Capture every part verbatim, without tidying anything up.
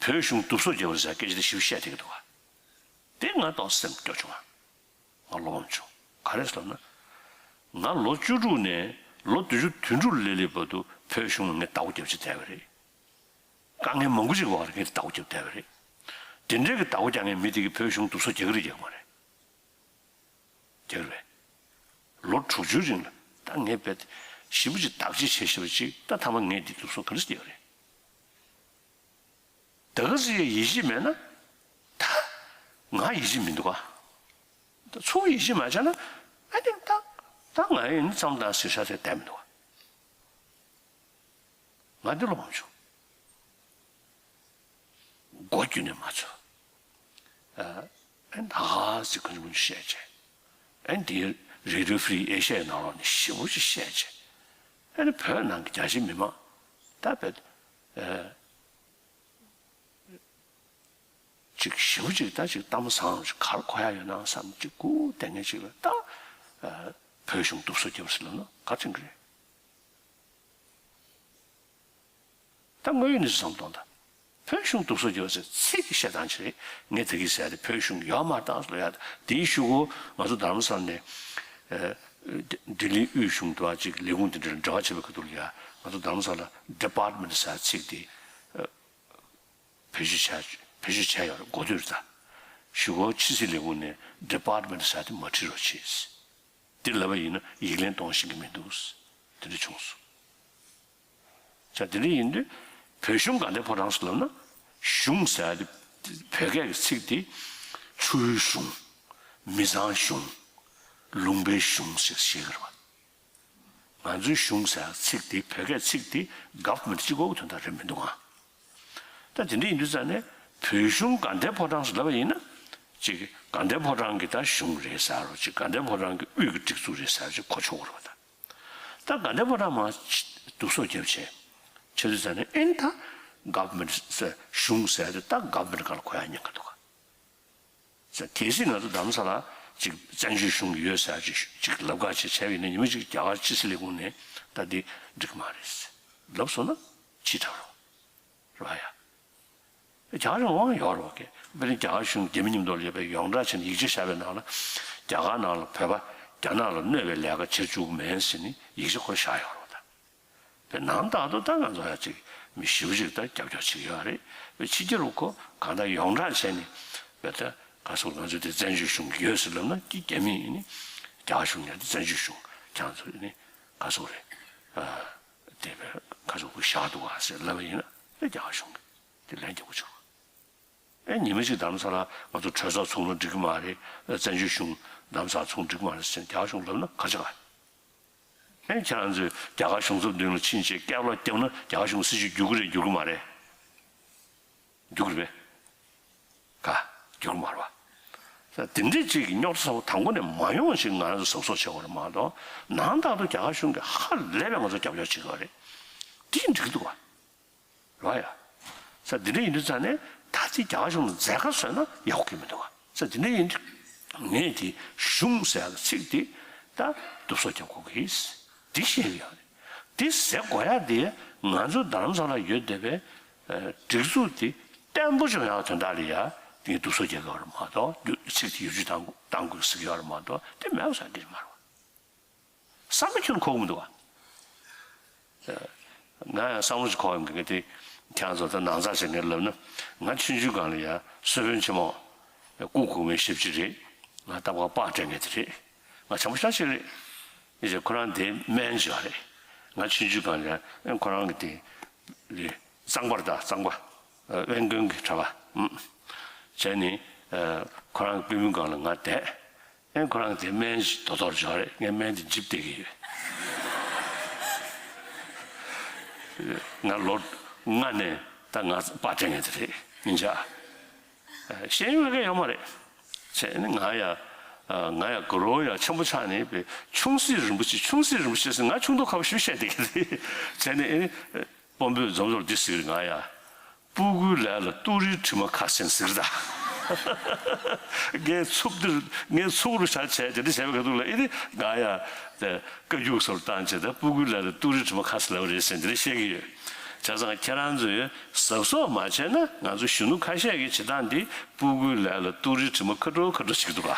བོད་གཞུང་སྡུག་སོ་རྒྱབ་པ་ཟེར་སྐད་ཆ་དེ་ཞིབ་བཤད་བསྡད་ཀྱི་འདུག་ག་དེ་ང་ཏོག་སེམས་སྐྱོ་བྱུང་བ། ང་བློ་ཕམ་བྱུང་། ག་རེ་ཟེར་ན། ང་ལོ་བཅུ་དྲུག་ནས་ལོ་བདུན་ཅུ་དོན་དྲུག་ལ་སླེབས་པ་དུ་བོད་གཞུང་ལ་ངས་བདག་པོ་རྒྱབ་བྱས་བསྡད་པ་རེད། དཀའ་ངལ་མང་པོ་ཞིག་བར་ངས་བདག་པོ་རྒྱབ་བསྡད་པ་རེད། དེ་འདྲའི་གི་བདག་པོ་རྒྱག་མཁན་མི་དེ་གིས་བོད་གཞུང་སྡུག་སོ་རྒྱག་གི་རེད་རྒྱག་གི་མ་རེད། རྒྱག་རེད། ལོ་དྲུག་ཅུའི་རིང་ལ་ད་ངས་བས་ཞིབ་པོ་ཅིག་བདག་གཅེས་བྱས་ཤེས་པ་ཅིག་ད་ཐ་མ་ངས་འདི་སྡུག་སོ་ག་རེ་ཟེར་ཡོད་རེད། ད་ག་ཟེ་ཡིད་ཆེས་མེད་ན་ད་ང་ཡིད་ཆེས་མི་འདུག་ག་ད་ཚུར་ཡིད་ཆེས་མ་བྱས་ན་ཨ་ནི་ད་ད་ང་ཡིན་ཙམ་དང་ཟེར་ཤ་ཟེར་བསྡད་མི་འདུག་ག་ང་འདི་ལོ་མང་བྱུང་། མགོ་བརྒྱུད་ནས་མ་ཚོར། ཨ་ཨ་ནི་ཧ་ཧ་ཟེར་གང་བྱུང་བྱུང་བཤད་བྱས། ཨ་ནི་དེའི་Radio Free Asia ཡི་ནང་ལོགས་ནས་ཞེ་པོ་ཅིག་བཤད་བྱས། ཨ་ནི་བོད་ནང་གི་རྒྱ་ཆེ་མི་མང་ད་བོད་ཨ་ཅིག་ཞེ་པོ་ཅིག་ད་ཅིག་གཏམ་བཟང་ཅིག་ག་རེ་གོ་ཡ་ཡོད་ན་བསམ་ཅིག་སྒུག་བསྡད་མཁན་ཅིག་ལ་ད་ཨ་བོད་གཞུང་སྡུག་སོ་རྒྱབ་ཟེར་ལབ་ན་ག་རེ་དྲན་གི་རེད། ད་དངོས་ཡོད་གནས་ཚུལ་བསམ་བློ་གཏོང་དང་། བོད་གཞུང་སྡུག་སོ་རྒྱབ་ཟེར་ཚིག་གི་བཤད་སྟངས་ཅིག་རེད། ངས་ད་གིན་ཟེར་ཡ་དེ་བོད་གཞུང་ཡོད་མ་རེད་ད་ལབ་ཡ་དེ། དེའི་གཞུག་གུ་ང་ཚོ་རྡ་རམ་ས་ལ་ནས་ཨ་ལྡི་ལི་དབུས་གཞུང་དུ་ཅིག་ལས་ཁུངས་དེ་འདྲ་ལ་འབྲེལ་བ་བྱེད་པའི་ཁ་ཐུག་ལ་ཡ་ང་ཚོ་རྡ་རམ་ས་ལ་Department ཟེར་ཚིག་དེ་ཨ་བེད་སྤྱོད་བྱས་བེད་སྤྱོད་བྱས་ཡོད་རེད། གོ་ཐོས་རེད་ད། གཞུག་གུ་ཕྱི་སྲིད་ལས་ཁུངས་ནས་Department ཟེར་དེ་མ་བྲིས་རོགས་བྱེད། འདི་ལབ་པ་ཡིན་ན་ཡིག་ལན་གཏོང་ཤེས་ཀྱི་མི་འདུག་དེ་འདྲ་བྱུང་སོང་། ཅག་དེ་འདྲ་ཡིན་དུས་བོད་གཞུང་དགའ་ལྡན་ཕོ་བྲང་ཟེར་ལབ་ན་གཞུང་ཟེར་ཡ་དེ་བོད་སྐད་ཀྱི་ཚིག་དེ་ཆུ་བོའི་གཞུང་། མི་ཚང་གཞུང་། ལུང་པའི་གཞུང་ཞེས་བཤད་ཀྱི་རེད་པ། ང་ཚོའི་གཞུང་ཟེར་ཡ་ཚིག་དེ་བོད་སྐད་ཚིག་དེ་government གཅིག་པོ་གི་དོན་དག་རེད་མི་འདུག་ག་ད་དེ་འདྲ་ཡིན་དུས་ཙང་ནས་བོད་གཞུང་དགའ་ལྡན་ཕོ་བྲང་ཟེར་ལབ་པ་ཡིན་ན་ཅིག་དགའ་ལྡན་ཕོ་བྲང་གི་ད་གཞུང་རེད་ཟེར་རོ། ཅིག་དགའ་ལྡན་ཕོ་བྲང་གི་དབུས་ཀྱི་སྒྲིག་འཛུགས་རེད་ཟེར་ཅིག་གོ་ཆོག་གི་རེད་པ་ད། ད་དགའ་ལྡན་ཕོ་བྲང་མར་སྡུག་སོ་རྒྱབ་བྱས་བྱས་དུས་ཙང་ནས་ཨེ་ནི་ད་government ཟེར་གཞུང་ཟེར་དེ་ད་government སྒང་ལ་གོ་ཡ་ཉེན་ཁ་འདུག་ག་ཟེར། གལ་སྲིད་ང་ཚོ་རྡ་རམ་ས་ལ་ཅིག་བཙན་བྱོལ་གཞུང་ཡོད་ཟེར་ཅིག་ཅིག་ལབ་ཁ་ཅིག་བྱས་པ་ཡིན་ན་ཉི་མ་ཅིག་རྒྱ་གར་ཕྱི་སྲིད་ལས་ཁུངས་ནས་ད་འདི་འགྲིག་གི་མ་རེད་ལབ་སོང་ན་ཕྱི་དྲགས་རེད་པ་ཡ། རྒྱ་གར་གཞུང་དབང་ཡོད་རེད་པ། དཔེར་ན་རྒྱ་གར་གཞུང་རྒྱ་མི་མཉམ་དུ་སླེབས་པའི་ཡོངས་གྲགས་བྱས་ནས་ཡིག་ཆ་བཞག་པའི་ནང་ལ་རྒྱ་གར་ནང་ལ་བོད་པ་རྒྱ་ནག་ལ་གནོད་པའི་ལས་ཀ་བྱེད་བཅུག་གི་མིན་ཟེར་ནས་ཡིག་ཆ་ཁོ་རང་བཞག་ཡོད་རེད་པ་ད། པའི་ནང་ལྟར་དུ་ད་ང་ཚོ་ཡ་ཅིག་མི་ཞེ་པོ་ཅིག་ད་རྒྱབ་སྐྱོར་བྱེད་ཀྱི་ཡོད་རེད། པའི་ཕྱི་རྒྱལ་ལ་ཁོ་གང་ལྟར་ཡོངས་གྲགས་བྱས་ནས་པའི་ད་ག་ཟེར་ང་ཚོ་དེ་བཙན་བྱོལ་གཞུང་གི་ཡོད་ཟེར་ལབ་ན་ཀྱི་རྒྱ་མི་ཡིན་ནི་རྒྱ་གར་གཞུང་ཡ་དེ་བཙན་བྱོལ་གཞུང་ཁྱེད་ཚོ་ཡིན་ནི་ག་ཟེར་རེད། ཨ་དེ་པའི་ག་ཟེར་ཁོ་བཞག་འདུག་ག་ཟེར་ལབ་པ་ཡིན་ན་པའི་རྒྱ་གར་གཞུང་གི་དེ་ལན་རྒྱག་དགོས་བྱུང་། ཨེ་ཉི་མ་གཅིག་རྡ་རམ་ས་ལ་ང་ཚོ་གྲོས་ཚོགས་ཚུགས་ན་འགྲིག་གི་མ་རེད། བཙན་བྱོལ་གཞུང་རྡ་རམ་ས་ལ་ཚུགས་འགྲིག་གི་མ་རེད་ཟེར་ནས་རྒྱ་གར་གཞུང་ལབ་ན་ག་རེ་བྱེད་ག་ཨེ་ཁྱེད་རང་ཚོས་རྒྱ་གར་གཞུང་ཚབ་མདུན་ལ་ཕྱིན་བྱས་སྐད་ལོག་བརྒྱབ་ན་རྒྱ་གར་གཞུང་སྲིད་བྱུས་འགྱུར་གི་རེད་འགྱུར་གི་མ་རེད། འགྱུར་གི་རེད་པས། ག་འགྱུར་གི་མ་རེད་པ། ས་དེ་འདྲའི་ཅིག་གི་རྙོག་དྲ་ཚ་པོ་དང་པོ་ནས་མ་ཡོང་ཞིག་ང་རང་ཚོ་གཟབ་གཟབ་བྱེད་དགོས་རེད་མ་གཏོགས་ནང་ལྟར་དུ་རྒྱ་གར་གཞུང་གིས་ཧ་ལས་པའི་ང་ཚོ་རྒྱབ་སྐྱོར་བྱེད་ཀྱི་ཡོད་རེད། དེ་འགྲིག་གི་འདུག་ག་རོ་ཡ། ས་འདི་འདྲ་ཡིན་དུས་ཙང་ནས་ད་ལྟའི་རྒྱ་གར་གཞུང་ལ་མཛད་དཀའ་བཟོས་ན་ཡག་གི་མི་འདུག་ག་ས་འདི་འདྲ་ཡིན་དུས་ངས་དེ་གཞུང་ཟེར་ཡག་གི་ཚིག་དེ་ད་སྡུག་སོ་རྒྱབ་དགོས་ཀྱི་འདི་བཤད་ཀྱི་ཡོད་རེད། འདི་ཟེར་དགོས་ཡག་དེ་ང་ཚོ་རྡ་རམ་ས་ལ་ཡོད་བསྡད་པའི་སྒྲིག་འཛུགས་དེ་བརྟན་པོ་བྱུང་ཡག་དོན་དག་ལ་ཡ་དེ་སྡུག་སོ་རྒྱག་གི་ཡོད་རེད་མ་གཏོགས་ཚིག་དེ་བསྒྱུར་བཅོས་གཏང་དགོས་ཟེར་གྱི་ཡོད་རེད་མ་གཏོགས་དེ་མེད་པ་ཟེར་གྱི་མ་རེད། བསམ་བློ་ཁྱོན་འཁོར་གི་མི་འདུག་ག་ང་ཡང་བསམ་བློ་ཞིག་འཁོར་ཡོང་གི་དེ་ཁྱེད་ཚོ་ད་ནང་ཚགས་བྱེད་མཁན་ལབ་ན་ང་ཆུང་ཆུང་སྒང་ལ་ཡ་གསོལ་དཔོན་ཆེན་མོ་སྐུ་གོང་མའི་ཞབས་ཕྱི་རེད། ང་རྟ་པ་པགས་སྤྲད་མཁན་དེ་རེད། ང་བྱམས་པོ་ཤ་ཤེད་རེད། ཡིན་ཙང་ཁོ་རང་དེ་སྨན་བྱས་རེད། ང་ཆུང་ཆུང་སྒང་ལ་ཡ་ཁོ་རང་གི་དེ་རེད་གཙང་པ་རེད་ད་གཙང་པ། དབེན་དགོན་གྱི་གྲྭ་པ། བྱས་ནས་ཁོ་རང་གི་པུས་མོའི་སྒང་ལ་ང་བསྡད། ཨེ་ཁོ་རང་དེ་སྨན་ཞིག་དོ་དོར་འཇོག་རེད། ངས་སྨན་དེ་འཇིབ་བསྡད་ཀྱི་ཡོད། ང་ལོ་ལྔ་ནས་ད་ང་པགས་སྤྲད་མཁན་དེ་རེད་སྙིང་རྗེ། ཤེས་ཡོན་ལ་ཀ་ཡོད་མ་རེད། བྱས་ནས་ང་ཡ་ང་ཡ་དགའ་རོགས་ཡ་ཆེན་པོ་ཆགས་ནས་པའི་ཆུང་སྲིད་རིན་པོ་ཆེ་ཆུང་སྲིད་རིན་པོ་ཆེ་ཟེར་ང་ཆུང་དུས་ཁ་བ་ཞིག་བཤད་བསྡད་ཀྱི་རེད། བྱས་ནས་ཨེ་དཔོན་པོས་འཛོམས་ཚོར་འདི་ཟེར་ང་ཡ། སྤུ་གུའི་ལས་ལ་ཏུ་རིའི་དྲི་མ་ཁ་ཟེར་ཟེར་ད། ངའི་ཚུགས་འདིར་ངའི་ཚུགས་རུ་བཞག་བྱས་དེ་འདྲ་བྱས་པའི་ཁ་ཐུག་ལ་ཨེ་ནི་ང་ཡ་དེ་བཀའ་བཀྱོན་སོར་བཏང་བྱས་ད་སྤུ་གུའི་ལས་ལ་ཏུ་རིའི་དྲི་མ་ཁ་ཟེར་ལབ་རེད་ཟེར་འདི་འདྲ་བཤད་ཀྱི་ཡོད། བྱས་ཙང་ཁྱེད་རང་ཚོས་གཟབ་གཟབ་མ་བྱས་ན་ང་ཚོ་གཞོན་ནུ་ཁ་ཤས་ཀྱི་བྱེད་སྟངས་འདི་སྤུ་གུའི་ལས་ལ་ཏུ་རིའི་དྲི་མ་ཁ་དྲོ་ཁ་དྲོ་བྱེད་ཀྱི་འདུག་ལ།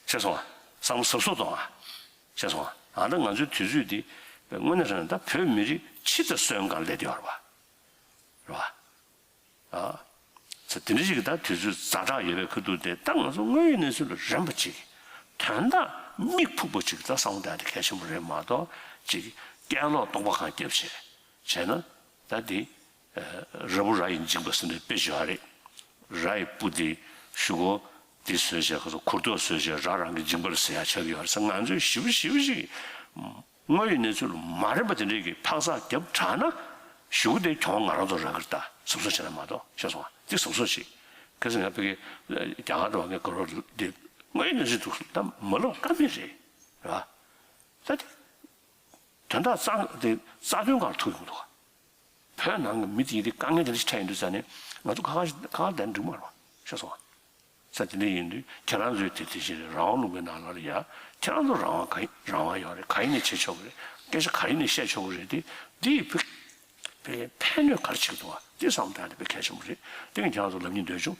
ཤེས་སོང་ང་། བསམ་བློ་གཟབ་གཟབ་གཏོང་ང་། ཤེས་སོང་ང་། ཨ་ད་ང་ཚོའི་དུས་ཚོད་འདི་དངོས་གནས་རང་ད་བོད་མི་རིགས་སྤྱི་དང་སོན་གང་སླེབས་བསྡད་ཡོད་རེད་བ། རེད་བ། ཨ། ཚེ་འདི་འདྲ་ཞིག་གི་ད་དུས་ཚོད་ཛ་དྲག་ཡོད་པའི་ཁ་ཐུག་དེ་ད་ང་ཚོ་དངོས་ཡོད་གནས་ཚུལ་ལ་རན་པ་ཅིག་དོན་དག་མིག་ཕུག་པ་ཅིག་ད་བསམ་བློ་བཏང་ཡ་དེ་གལ་ཆེན་པོ་རེད་མ་གཏོགས་ཅིག་སྐད་ལོག་གཏོང་པ་གང་རྒྱབ་བྱས་བྱས་ན་ད་འདི་ར་བུ་ར་ཡི་མཇིང་པ་ཟེར་ནས་དཔེ་བརྗོད་ཡ་རེད། ར་ཡི་སྤུ་དེ་གཞུག་གུ་དེ་བཟོས་བྱས་ཁ་ཚོ་གུར་ཐོག་བཟོས་བྱས་ར་རང་གི་མཇིང་པ་ལ་ཟེར་ཡ་ཆགས་ཀྱི་ཡོད་རེད་ཟེར། ང་ཚོས་ཞིབ་ཞིབ་ཞིག་དངོས་ཡོད་གནས་ཚུལ་ལ་མ་རན་པ་དེ་འདྲས་ཀྱི་འཕག་འཚག་རྒྱབ་དྲགས་ན་གཞུག་གུ་དེ་གྱོང་ང་རང་ཚོ་རག་གི་རེད། ད་གཟབ་གཟབ་བྱས་ན་མ་གཏོགས། ཤེས་སོང་ང་། འདི་གཟབ་གཟབ་བྱེད། གལ་སྲིད་ང་ཕ་གི་རྒྱ་གར་དུ་བ་ངའི་གོ་རོགས་འདི་དངོས་ཡོད་གནས་ཚུལ་འདུག་ད་མ་ལབ་ཀ་མེད་རེད། རེད་བ། ད་དེ་དོན་དག་རྩ་དེ་རྩ་དོན་སྒང་ལ་ཐུག་ཡོང་གི་འདུག་ག་བོད་ནང་གི་མི་དེ་ཡིན་དུས་དཀའ་ངལ་དེ་འདྲ་ཞིག་འཕྲད་ཡོང་དུས་ཙང་ནས་ང་ཚོ་ཁ་ཁ་ཁ་ཁ་བསྡད་ན་འགྲིག་མ་རེད་བ། ཤེས་སོང་ང་། ས་དེ་འདྲ་ཡིན་དུས་ཁྱེད་རང་ཚོའི་དེ་དེ་བཞིན་རང་དབང་ལུང་པའི་ནང་ལ་ཡ་ཁྱེད་རང་ཚོ་རང་དབང་ག་ཡིན་རང་དབང་ཡོད་རེད། ག་ཡིན་ནས་བྱེད་ཆོག་གི་རེད། སྐད་ཆ་ག་ཡིན་ནས་བཤད་ཆོག་གི་རེད། དེ་འདི་ཡི་བུ་པའི་ཕན་གནོད་ག་རེ་བྱེད་ཀྱི་འདུག་བ། འདི་བསམ་བློ་བཏང་ཡ་དེ་དཔེ་གལ་ཆེན་པོ་རེད། དེ་ངས་ཁྱེད་རང་ཚོ་ལབ་སྙིང་འདོད་བྱུང་